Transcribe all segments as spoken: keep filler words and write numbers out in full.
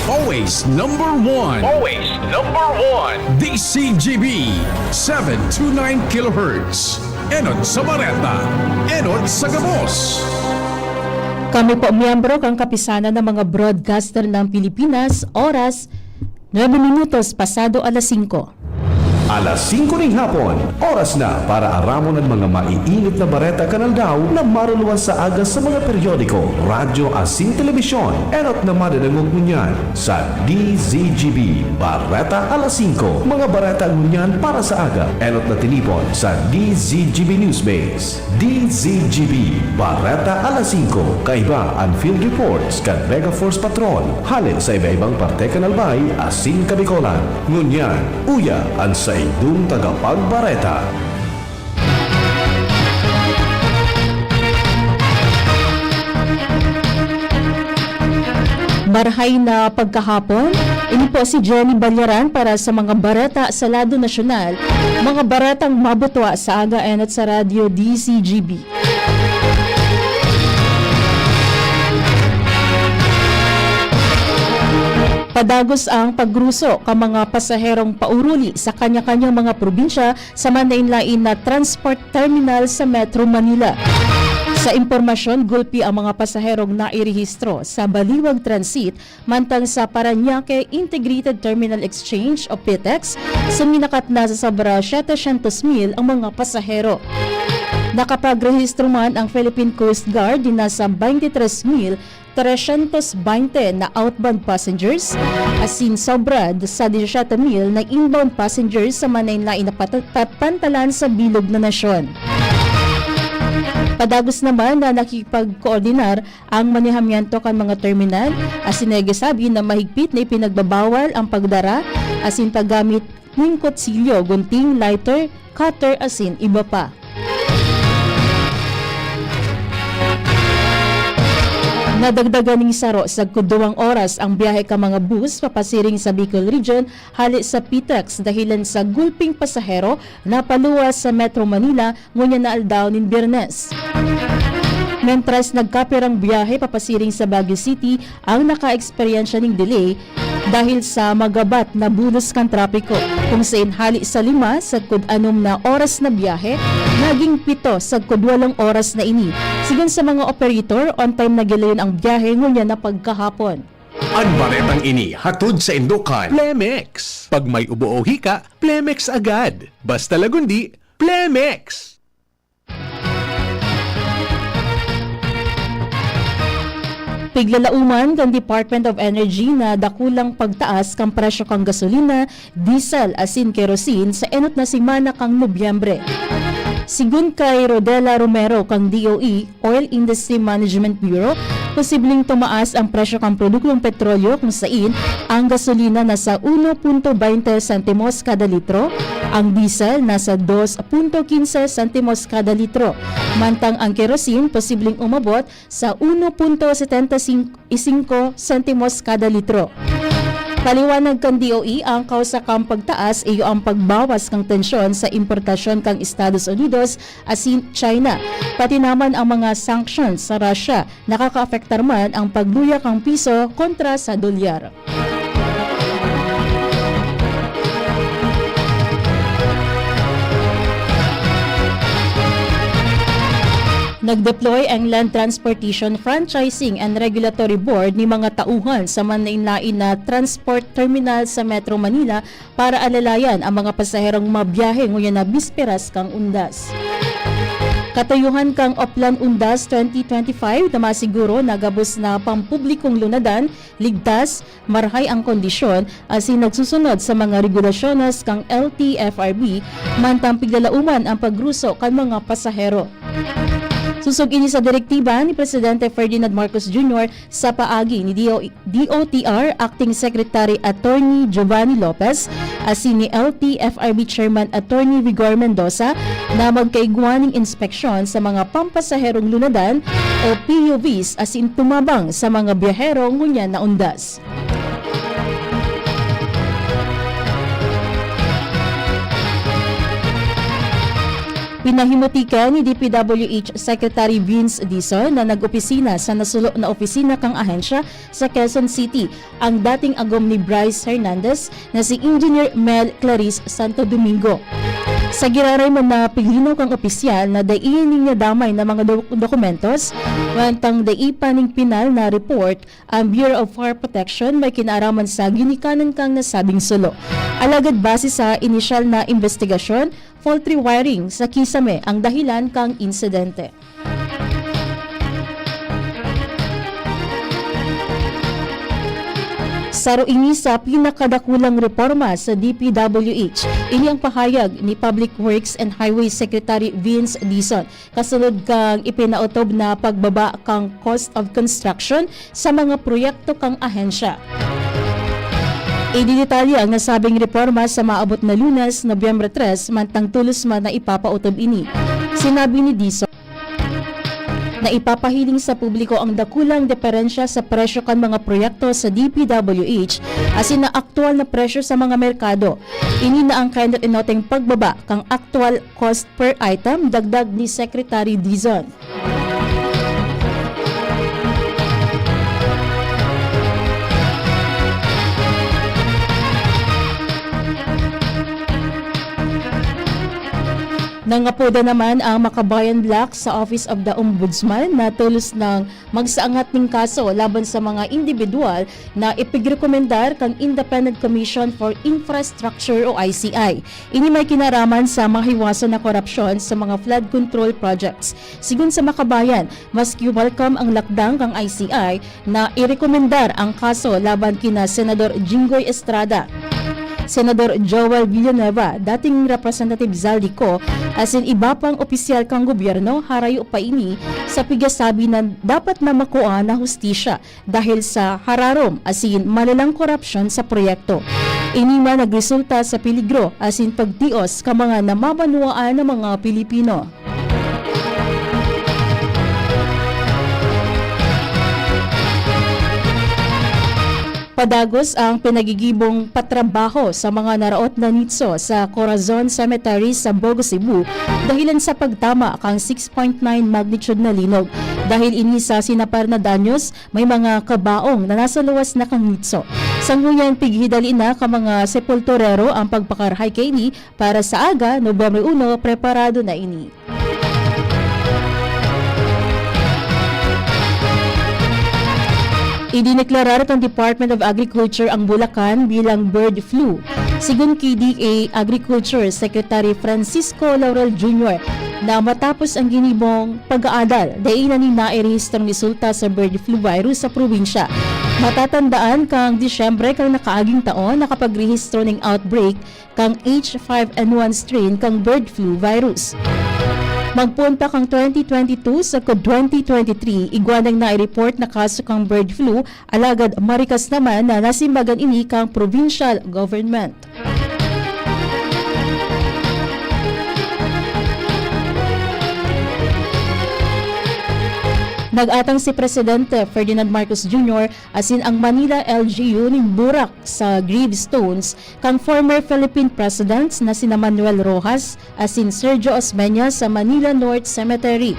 Always number one. Always number one. D C G B, seven two nine kilohertz. Enot sa Bareta, enot sa gabos. Kami po, miyembro kan Kapisanan ng mga Broadcaster ng Pilipinas, oras, nuebe minutos pasado alas singko. Alas singko ning hapon, oras na para aramon an mga maiinit na bareta kan aldaw na maruluwas sa aga sa mga periodiko, radyo asin telebisyon. Enot na madadangog ngunyan sa D Z G B Bareta alas singko. Mga bareta ngunyan para sa aga, enot na tinipon sa D Z G B Newsbase. D Z G B, Bareta alas singko, kaiba an field reports kan Mega Force Patrol, hale sa iba-ibang parte kan Albay asin Kabikolan. Ngunyan, uya an saindong tagapagbareta. Marhay na pagkahapon. Ini po si Jenny Balyaran para sa mga bareta sa lado nasyonal, mga baretang mabutwa sa aga enot sa Radyo D Z G B. Padagos ang pagruso kan mga pasaherong pauruli sa kanya-kanyang mga probinsya sa manlaen-laen na transport terminal sa Metro Manila. Sa impormasyon, gulpi ang mga pasaherong nairehistro sa Baliwag Transit mantang sa Parañaque Integrated Terminal Exchange o PITEX, suminakat na sa sobra setecientos mil ang mga pasahero. Nakapagrehistro man ang Philippine Coast Guard na sa baynte tres mil tresyentos baynte na outbound passengers, asin sobra sa disyete mil na inbound passengers sa manlaen-laen na pata-, pa-, pantalan sa bilog na nasyon. Padagos naman na nakipagkoordinar ang manehamiento kan mga terminal, asin nagsasabi na mahigpit na ipinagbabawal ang pagdara asin paggamit nin kutsilyo, gunting, lighter, cutter, asin iba pa. Nadagdagan nin saro sagkod duwang oras ang biyahe kan mga bus papasiring sa Bicol Region hale sa PITEX dahilan sa gulping pasahero na paluwas sa Metro Manila ngunyan na aldaw nin Biyernes. Mentras nagkapirang biyahe papasiring sa Baguio City ang nakaeksperyensya ning delay dahil sa magabat na bulos kan trapiko, kung saen hale sa lima sagkod anom na oras na biyahe, naging pito sagkod walong oras na ini. Sigon sa mga operator, on time na gilayon ang biyahe ngunyan na pagkahapon. An baretang ini hatod saindo kan Plemex. Pag may ubo o hika, Plemex agad. Basta lagundi, Plemex! Piglalauman kan Department of Energy na dakulang pagtaas kan presyo kan gasolina, diesel asin kerosene sa enot na semana kan Nobyembre. Sigon kay Rodela Romero kan D O E, Oil Industry Management Bureau, posibleng tumaas ang presyo kan produktong petrolyo kung sain ang gasolina nasa uno punto baynte sentimos kada litro, ang diesel nasa dos punto kinse sentimos kada litro, mantang ang kerosene posibleng umabot sa uno punto setenta y cinco sentimos kada litro. Paliwanag kan D O E, ang kausa kan pagtaas iyo ang pagbawas kan tensyon sa importasyon kan Estados Unidos asin China, pati naman ang mga sanctions sa Russia. Nakakaapektar man ang pagluya kan piso kontra sa dolyar. Nag-deploy ang Land Transportation Franchising and Regulatory Board nin mga tauhan sa manlaen-laen na transport terminal sa Metro Manila para alalayan ang mga pasaherong mabiyahe ngunyan na bisperas kan Undas. Katuyuhan kan Oplan Undas twenty twenty-five na masiguro na gabos na pampublikong lunadan, ligtas, marahay ang kondisyon asin nagsusunod sa mga regulasyones kan L T F R B, mantang piglalauman ang pagruso kan mga pasahero. Susog ini sa direktiba ni Presidente Ferdinand Marcos Junior sa paagi ni D O, D O T R Acting Secretary Attorney Giovanni Lopez asin ni L T F R B Chairman Attorney Vigor Mendoza na magkaigwa nin inspeksyon sa mga pampasaherong lunadan o P U Vs asin tumabang sa mga biyahero ngunyan na undas. Pinahimutiki ni D P W H Secretary Vince Dizon na nag-opisina sa nasulo na opisina kan ahensya sa Quezon City ang dating agom ni Bryce Hernandez na si Engineer Mel Clarice Santo Domingo. Sa giraray man na piglinaw kan opisyal na dai niya damay na mga do-, dokumentos, wantang dai pa ning pinal na report ang Bureau of Fire Protection may kinaaraman sa ginikanan kan nasabing sulo. Alagad base sa inisyal na imbestigasyon, faulty wiring sa kisame ang dahilan kan insidente. Saro ini sa pinakadakulang reporma sa D P W H. Ini ang pahayag ni Public Works and Highways Secretary Vince Dizon kasunod kan ipinautob na pagbaba kan cost of construction sa mga proyekto kan ahensya. Ididetalye ang nasabing reporma sa maabot na Lunes, Nobyembre tres, mantang tolos man na ipapautob ini. Sinabi ni Dizon na ipapahiling sa publiko ang dakulang diferensya sa presyo kan mga proyekto sa D P W H asin na aktuwal na presyo sa mga merkado. Ini na ang kainot-inoteng pagbaba kan aktuwal cost per item, dagdag ni Secretary Dizon. Nangapoda naman ang Makabayan Bloc sa Office of the Ombudsman na tolos nang magsaangat nin kaso laban sa mga indibidwal na ipigrekomendar kan Independent Commission for Infrastructure o I C I. Ini may kinaraman sa mahiwason na korupsyon sa mga flood control projects. Sigon sa Makabayan, maski welcome ang lakdang kan I C I na irekomendar ang kaso laban kina Senador Jinggoy Estrada, Senador Joel Villanueva, dating Representative Zaldy Co, asin iba pang opisyal kan gobyerno, harayo pa ini sa pigsasabi na dapat na makua na hustisya dahil sa hararom asin malalang korupsyon sa proyekto. Ini man nagresulta sa peligro asin pagtios kan mga namabanwaan na mga Pilipino. Padagos ang pinagigibong patrabaho sa mga naraot na nitso sa Corazon Cemetery sa Bogo, Cebu, dahilan sa pagtama kan six point nine magnitude na linog. Dahil ini sa sinapar na danyos, may mga kabaong na nasa luwas na kan nitso. Sanguyan, pighidali na kan mga sepulturero ang pagpakarahay kaini para sa aga, Nobyembre uno, preparado na ini. Idineklarar kan Department of Agriculture ang Bulacan bilang bird flu. Sigon ki D A Agriculture Secretary Francisco Laurel Junior na matapos ang ginibong pag-aadal, dai na nin nairehistrong resulta sa bird flu virus sa probinsya. Matatandaan kan Disyembre kan nakaaging taon, nakapagrehistro nin outbreak kan H five N one strain kan bird flu virus. Magpoon pa kan twenty twenty-two sagkod twenty twenty-three, igwa nang nai-report na kaso kan bird flu, alagad marikas naman na nasimbagan ini kan provincial government. Nag-atang si Presidente Ferdinand Marcos Junior asin ang Manila L G U nin burak sa gravestones kan former Philippine presidents na sina Manuel Roxas asin Sergio Osmeña sa Manila North Cemetery.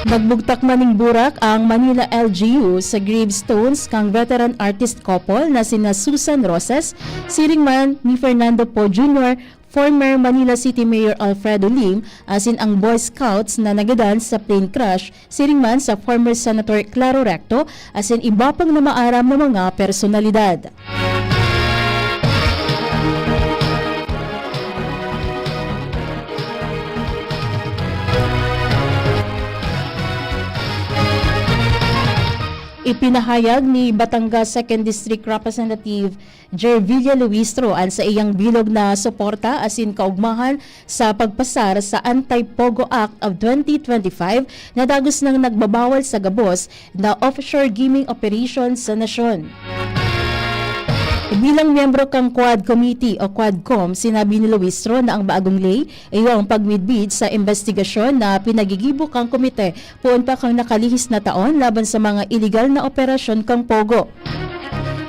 Nagbugtak man nin burak ang Manila L G U sa gravestones kan veteran artist couple na sina Susan Roxas, siring man ni Fernando Poe Junior, former Manila City Mayor Alfredo Lim, asin ang Boy Scouts na nagadan sa plane crash, siring man sa former Senator Claro Recto, asin iba pang namaaram na mga personalidad. Ipinahayag ni Batangas Second District Representative Gervilla Luistro an saiyang bilog na suporta asin kaogmahan sa pagpasar sa Anti-Pogo Act of twenty twenty-five na dagos nang nagbabawal sa gabos na offshore gaming operation sa nasyon. Bilang miyembro kan Quad Committee o Quadcom, sinabi ni Luistro na ang bagong ley iyo ang pagmidbid sa imbestigasyon na pinagigibo kan komite poon pa kan nakalihis na taon laban sa mga iligal na operasyon kan Pogo.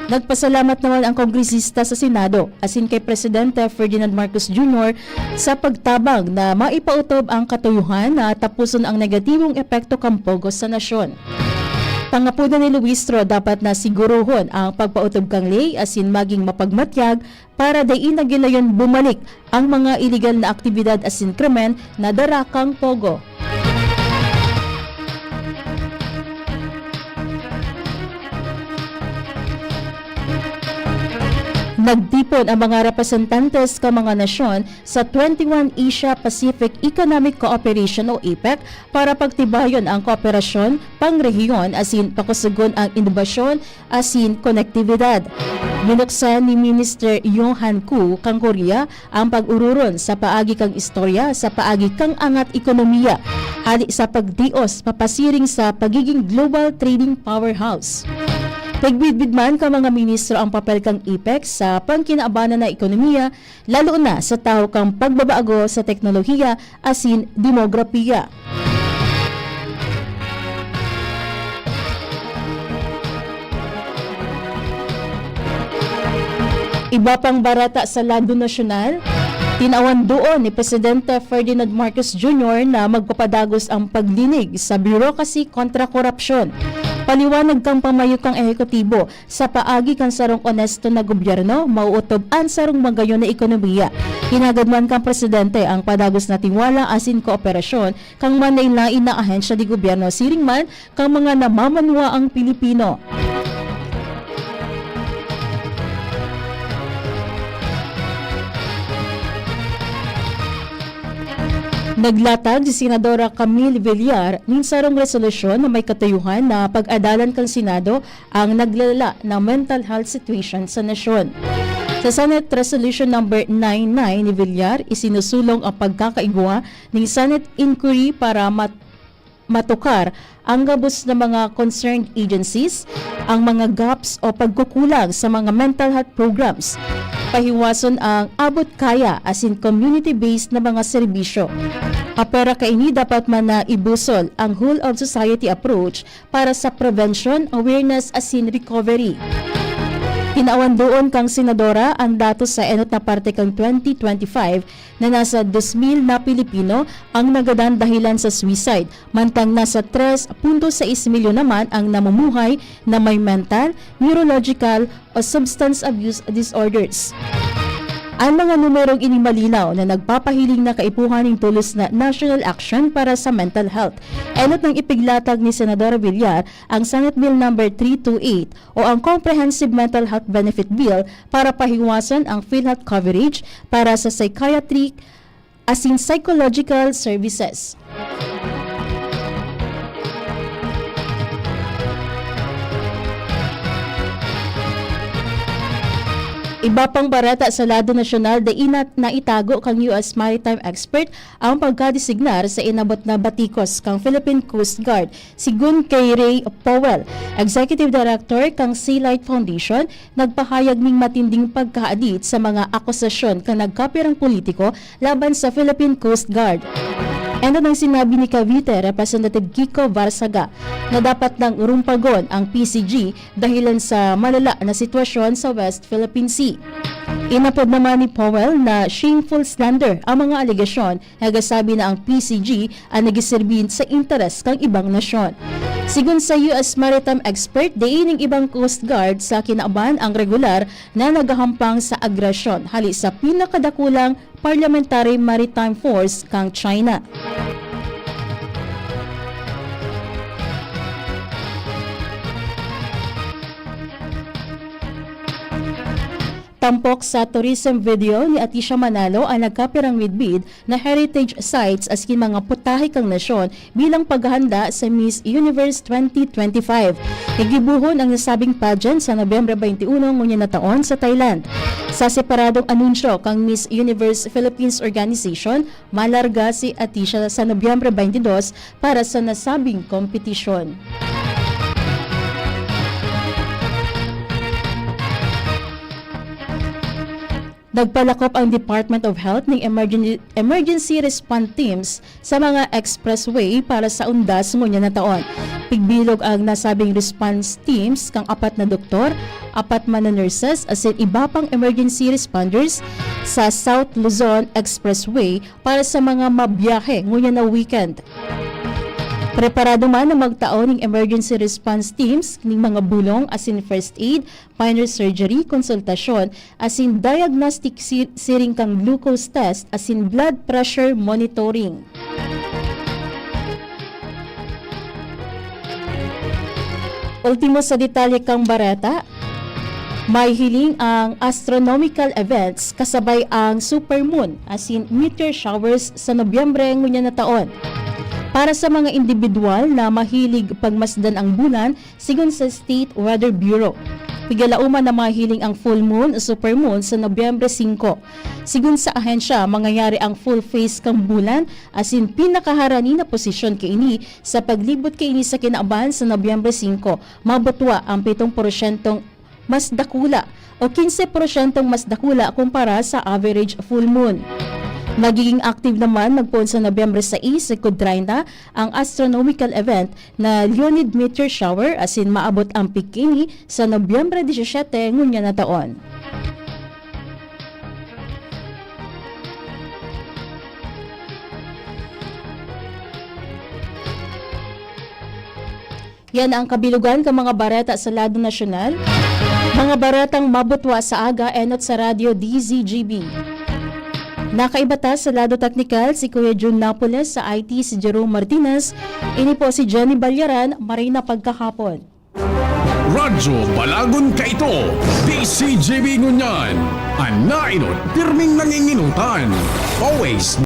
Nagpasalamat naman ang kongresista sa Senado, asin kay Presidente Ferdinand Marcos Junior, sa pagtabang na maipaotob ang katuyohan na tapuson ang negatibong epekto kan POGO sa nasyon. Pangapodan ni Luistro, dapat na sigurohon ang pagpaotob kan ley asin maging mapagmatyag para dai na gilayon bumalik ang mga iligal na aktibidad asin krimen na dara kan POGO. Nagtipon ang mga representantes kan mga nasyon sa twenty-one Asia-Pacific Economic Cooperation o APEC para pagtibayon ang kooperasyon pangrehiyon asin pakusugon ang inobasyon asin konektibidad. Binuksan ni Minister Johan Koo kan Korea ang pag-ororon sa paagi kan istorya, sa paagi kan angat ekonomiya, hali sa pagdios papasiring sa pagiging global trading powerhouse. Nagbidbid man kan mga ministro ang papel kan APEC sa pangkinabanan na ekonomiya, lalo na sa tahaw kan pagbabago sa teknolohiya asin demograpiya. Iba pang bareta sa lado nasyonal, tinawan duon ni Presidente Ferdinand Marcos Junior na magpapadagos ang paglinig sa bureaucracy kontra korupsyon. Paliwanag kan pamayo kan ehekutibo, sa paagi kan sarong onesto na gobyerno, mauotob an sarong magayon na ekonomiya. Hinagad man kan presidente ang padagos na tiwala asin kooperasyon kan manlaen-laen na ahensya de gobyerno, siring man kan mga namamanwaang Pilipino. Naglatag si Senadora Camille Villar nin sarong resolusyon na may katuyohan na pag-adalan kan Senado ang naglala na mental health situation sa nasyon. Sa Senate Resolution Number nine nine ni Villar, isinusulong ang pagkakaigwa ning Senate Inquiry para mat-, matukar ang gabos na mga concerned agencies, ang mga gaps o pagkukulang sa mga mental health programs, pahiwason ang abot kaya asin community-based na mga serbisyo. Apwera kaini, dapat man na ibusol ang whole of society approach para sa prevention, awareness asin recovery. Tinawan duon kan senadora ang datos sa enot na parte kan twenty twenty-five na nasa dos mil na Pilipino ang nagadan dahelan sa suicide, mantang nasa tres punto sais milyon naman ang namumuhay na may mental, neurological o substance abuse disorders. An mga numerong ini malinaw na nagpapahiling na kaipuhan nin tolos na national action para sa mental health. Enot nang ipiglatag ni Senadora Villar ang Senate Bill Number three two eight o ang Comprehensive Mental Health Benefit Bill para pahiwason ang PhilHealth coverage para sa psychiatric asin psychological services. Iba pang bareta sa lado nasyonal, dai na naitago kan U S maritime expert ang pagkadesignar sa inabot na batikos kan Philippine Coast Guard. Sigun kay Ray Powell, Executive Director kan Sealight Foundation, nagpahayag nin matinding pagkahadit sa mga akusasyon kan nagkapirang politiko laban sa Philippine Coast Guard. Enot nang sinabi ni Cavite Representative Kiko Barzaga na dapat nang rumpagon ang P C G dahilan sa malala na sitwasyon sa West Philippine Sea. Inapod naman ni Powell na shameful slander ang mga alegasyon, nagsasabi na ang P C G an nagiserbi sa interes kan ibang nasyon. Sigun sa U S maritime expert, dai nin ibang Coast Guard sa kinaban ang regular na naghahampang sa agresyon hali sa pinakadakulang Parliamentary Maritime Force kan China. Tampok sa tourism video ni Atisha Manalo, ang nagkapirang midbid na heritage sites asin mga putahe kan nasyon bilang paghahanda sa Miss Universe twenty twenty-five. Gigibohon ang nasabing pageant sa Nobyembre twenty-one ngunyan na taon sa Thailand. Sa separadong anunsyo kan Miss Universe Philippines Organization, malarga si Atisha sa Nobyembre twenty-two para sa nasabing kompetisyon. Nagpalakop ang Department of Health ning emergen-, emergency response teams sa mga expressway para sa undas ngunyan na taon. Pigbilog ang nasabing response teams kan apat na doktor, apat man na nurses, asin iba pang emergency responders sa South Luzon Expressway para sa mga mabiyahe ngunyan na weekend. Preparado man na magtao ning emergency response teams ning mga bulong asin first aid, minor surgery, konsultasyon, asin diagnostic si-, siring kan glucose test asin blood pressure monitoring. Ultimo sa detalye kan bareta, may hiling ang astronomical events kasabay ang supermoon asin meteor showers sa Nobyembre ngunyan na taon. Para sa mga indibidwal na mahilig pagmasdan ang bulan, sigon sa State Weather Bureau, pigalaoman na mahiling ang full moon o supermoon sa Nobyembre singko. Sigon sa ahensya, mangyayari ang full phase kan bulan, asin pinakaharani na posisyon kaini sa paglibot kaini sa kinaban sa Nobyembre singko. Mabutwa ang pitong porsyentong mas dakula o kinse porsyentong mas dakula kumpara sa average full moon. Magiging active naman magpoon sa Nobyembre sais sagkod treinta ang astronomical event na Leonid meteor shower, asin maabot ang peak kaini sa Nobyembre disisiyete ngunyan na taon. Yan ang kabilugan kan mga bareta sa lado nasyonal. Mga baretang mabutwa sa aga, enot sa Radyo D Z G B. Nakaiba ta sa lado teknikal, si Kuya Jun Napoles, sa I T si Jerome Martinez. Ini po si Jenny Balyaran, maray na pagkahapon. Radyo Balagon Kaito, D Z G B ngunyan. An naenot, pirming nanginginutan. Always